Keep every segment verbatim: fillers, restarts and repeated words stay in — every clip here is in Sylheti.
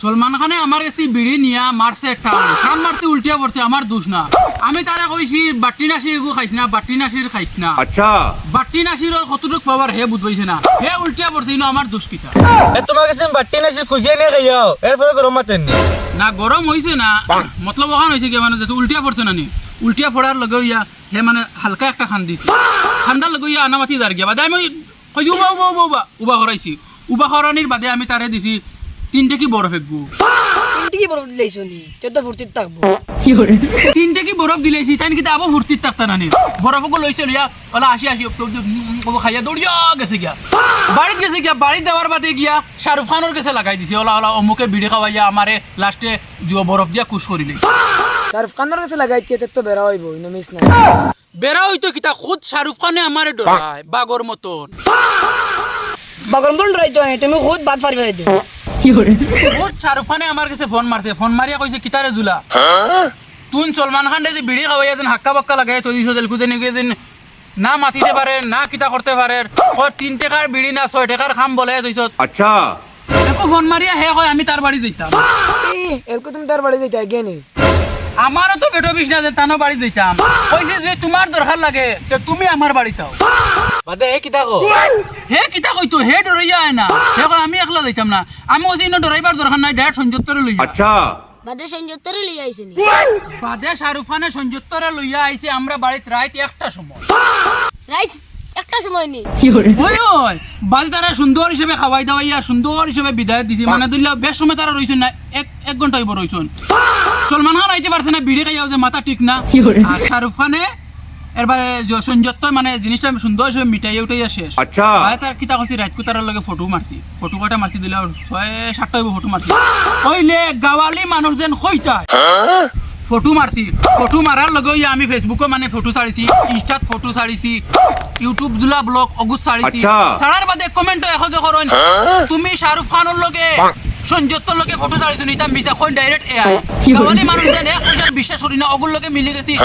সলমান খানে আমার গেছে বিড়ি নিয়া মারছে টান, টান মারতে উল্টিয়া পড়ছে, আমার দোষ না। আমি তারে কইছি, "বাট্টি নাসির গু খাইস না, বাট্টি নাসির খাইস না।" আচ্ছা। বাট্টি নাসিরর কতটুক পাওয়ার হে বুঝ পাইছে না, হে উল্টিয়া পড়ছে, ইনো আমার দোষ কিতা? এ, তোমার গেছে বাট্টি নাসির খুঁজিয়া নিয়া খাইয়াও, এরপরে গরম মাতেন নি? না, গরম অইছে না, মতলব অখান অইছে কি, মানে, যেহেতু উল্টিয়া পড়ছে না নি, উল্টিয়া পড়ার লগে অইয়া হে, মানে, হালকা একটা খান দিছে, খান্দার লগে অইয়া আনামাতি যার গিয়া, বাদে আমি কই, "উবা, উবা, উবা, উবা।" উবা করাইছি। উবা করানির বাদে আমি তারে দিছি তিন টেকি বরফ এগু। তিন টেকি বরফ দিলাইছো নি? তে তো ফুর্তিত থাকবো। তিন টেকি বরফ দিলাইছি, তাইন কিতা আবো ফুর্তিত থাকতা না নি? বরফ ওগু লইছে লইয়া, ওলা আসি আসি, ও, ও, ও, খাইয়া দৌড়িয়া গেছে গিয়া। বাড়িত গেছে গিয়া, বাড়িত যাওয়ার বাদে গিয়া শাহরুখ খানর গেছে লাগাই দিছে। ওলা, ওলা, অমুকে বিড়ি খাওয়াইয়া আমারে লাস্টে জুয়া বরফ দিয়া খুশ করিলে। শাহরুখ খানর গেছে লাগাইছে, তে তো বেড়া অইবো, ইনো মিস নাই। বেড়া অইতো কিতা, খুদ শাহরুখ খানে আমারে ডরায়, বাঘর মতন। বাঘর মতন ডরাইতো, তুমি খুদ বাদ ফারি ফারি দিও। খুদ শাহরুখ খানে আমার গেছে ফোন মারছে, ফোন মারিয়া কইছে, "কিতারে জুলা? তুই সলমান খানরে যে বিড়ি খাওয়াইয়া যেন হাক্কা বাক্কা লাগাই থই দিছো, তেলকু যেন গিয়ে যেন না মাতিতে পারে, না কিতা করতে পারে, ওর তিন টেকার বিড়ি না ছয় টেকার খাম বলে থইছো।" আচ্ছা। একু ফোন মারিয়া হে কয়, "আমি তার বাড়ি যাইতাম।" ই, এলকু তুমি তার বাড়ি যাইতায় গিয়া নি? আমারও তো পেটো বিষ না যে তানো বাড়ি যাইতাম। কইছে যে, "তোমার দরকার লাগে, তে তুমি আমার বাড়িত আও।" বাদে হে কিতা কয়? হে কিতা কইতো, হে ডরাইয়া আয় না। হে কয়, "আমি একলা যাইতাম না।" আমি কইছি, "ইনো ডরাইবার দরকার নাই, direct সঞ্জত্তরে লইয়া।" আচ্ছা। বাদে সঞ্জত্তরে লইয়া আইছে নি? বাদে শাহরুখ খানে সঞ্জত্তরে লইয়া আইছে আমরা বাড়িত রাইত একটার সময়। রাইত একটার সময় নি? ওই, ওই, বাদে তারা সুন্দর হিসেবে খাওয়াই দাওয়াইয়া সুন্দর হিসেবে বিদায় দিছি। মানে, ধরলে বেশ সময় তারা রইছইন না, এক, এক ঘন্টা অইবো রইছইন। সলমান খান আইতে পারছে না, বিড়ি খাইয়াও যে মাথা ঠিক না। আর শাহরুখ খানে এর বাদে জ-, সঞ্জত্ত মানে জিনিসটা সুন্দর হিসেবে মিটাইয়া উঠাইয়া শেষ। আচ্ছা। বাদে তার কিতা করছি, রাইতকু তারার লগে ফটো মারছি। ফটো কয়টা মারছি দিলে ছয় সাতটা অইবো ফটো মারছি। ওইলে গাওয়ালি মানুষ যেন কইতায়। ফটো মারছি। ফটো মারার লগে অইয়া আমি Facebook-ও মানে ফটো ছাড়িছি, Insta-ত ফটো ছাড়িছি, YouTube জুলা blog অগুত ছাড়িছি। আচ্ছা। ছাড়ার বাদে comment-ও এখগে করইন, "তুমি শাহরুখ খানর লগে সঞ্জত্তর লগে ফটো ছাড়িছো নি, ইতা মিছা কইন direct AI।" গাওয়ালি মানুষ যেন এক পয়সার বিশ্বাস করি না, অগুর লগে মিলি গেছি।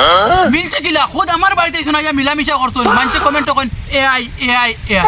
মিলছে কিলা? খুদ আমার বাড়িত আইছইন, আইয়া মিলামিশা করছইন। মানষে comment-ও কইন, "AI, AI, AI।"